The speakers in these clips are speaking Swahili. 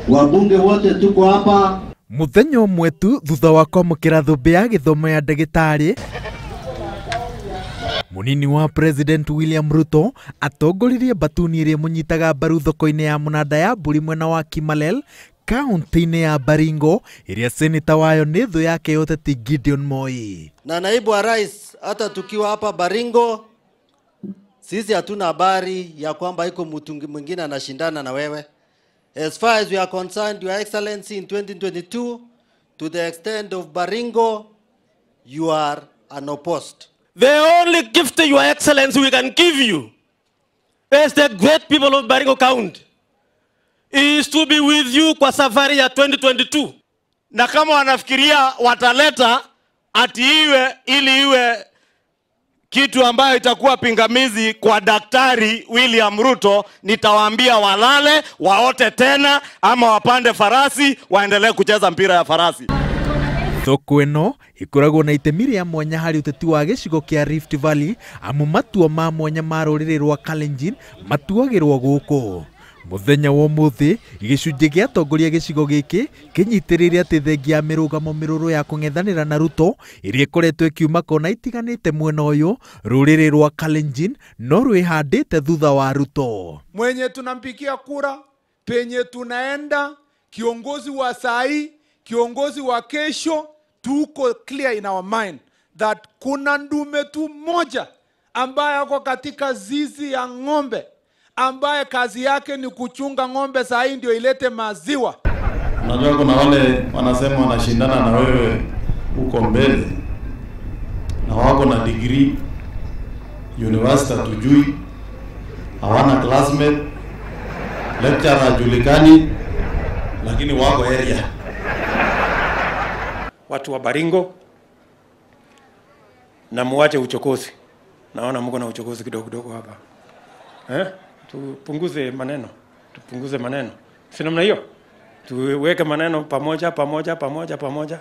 Wabunge wote tuko hapa. Muthenya ũmwe tu thutha wa kwamũkĩra thũmbĩ ya gĩthomo ya ndagĩtarĩ, Munini wa President William Ruto atongoririe mbatuni ĩrĩa ĩmũnyitaga mbaru thoko-inĩ ya mũnanda ya mbũri mwena wa Kimalel kaunti-inĩ ya Baringo ĩrĩa seneta wayo nĩ thũ yake ya ũteti Gideon Moi. Na naibu wa rais, hata tukiwa hapa Baringo sisi hatuna habari ya kwamba iko mtu mwingine anashindana na wewe. As far as we are concerned, Your Excellency, in 2022, to the extent of Baringo, you are unopposed. The only gift, Your Excellency, we can give you as the great people of Baringo County is to be with you kwa safari ya 2022. Na kama wanafikiria wataleta ati iwe ili iwe kitu ambayo itakuwa pingamizi kwa Daktari William Ruto, nitawaambia walale, waote tena, ama wapande farasi, waendelee kucheza mpira ya farasi. Thoko ĩno ĩkoragwo na itemi rĩa mwanya harĩ ũteti wa gĩcigo kĩa Rift Valley, amu matua ma mwanya ma rũrĩrĩ rwa Kalenjin matuagĩrwo gũkũ. Mũthenya wa ũmũthĩ, gĩcunjĩ gĩa atongoria gĩcigo gĩkĩ kĩnyitĩrĩire atĩ thengia ya mĩrũgamo mĩrũrũ ya kũng'ethanĩra na Ruto ĩrĩa ĩkoretwo ĩkiuma kona itiganĩte mwena ũyũ, rũrĩrĩ rwa Kalenjin no rwĩhandĩte thutha wa Ruto. Mwenye tunampigia kura, penye tunaenda, kiongozi wa sai, kiongozi wa kesho, tuko clear in our mind that kuna ndume tu moja ambaye ako katika zizi ya ng'ombe, ambaye kazi yake ni kuchunga ng'ombe saa hii ndio ilete maziwa. Unajua kuna wale wanasema wanashindana na wewe huko mbele na wako na degree university hatujui, hawana classmate, lecturer hajulikani, lakini wako area. Watu wa Baringo, na muache uchokozi. Naona mko na uchokozi kidogo kidogo hapa. Tupunguze maneno, tupunguze maneno. Si namna hiyo? Tuweke maneno pamoja, pamoja, pamoja, pamoja.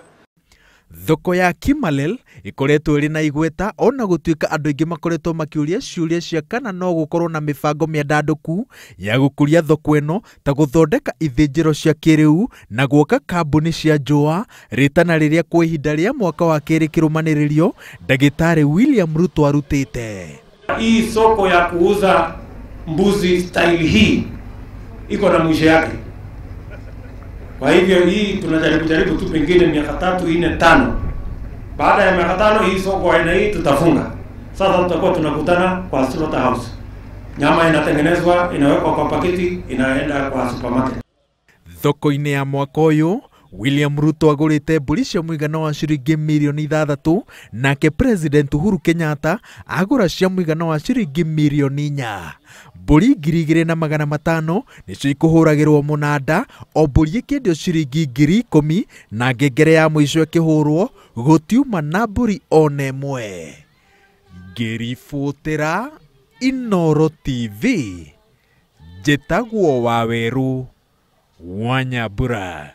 Thoko ya Kimalel ikoretwo ĩrĩ na igweta ona gũtuĩka andũ aingĩ makoretwo makĩũria ciũria cia kana no gũkorwo na mĩbango mĩandandũku ya gũkũria thoko ĩno ta gũthondeka ithĩnjĩro cia kĩrĩu na gwaka kambuni cia njũa, rĩtana rĩrĩa kwa ihinda rĩa mwaka wa kerĩ kĩrũmanĩrĩrio Ndagĩtarĩ William Ruto arutĩte. Hii soko ya kuuza mbuzi style hii iko na mwisho yake. Kwa hivyo hii tunajaribu jaribu tu pengine miaka 3, 4, 5. Baada ya miaka 5 hii soko aina hii tutafunga. Sasa tutakuwa tunakutana kwa slaughterhouse. Nyama inatengenezwa, inawekwa kwa paketi, inaenda kwa supermarket. Thoko-inĩ ya mwaka ũyũ William Ruto agũrĩte mbũri cia mũigana wa ciringi mirioni 6 nake President Uhuru Kenyatta agũra cia mũigana wa ciringi mirioni 4. Mbũri 2500 nĩcio ikũhũragĩrwo mũnanda, o mbũri ĩkĩendio ciringi 10,000 na ngengere ya mũico ĩkĩhũrwo gũtiuma na mbũri ona ĩmwe. Ngĩribotera Inooro TV, njĩtagwo Wawerũ wa Nyambura.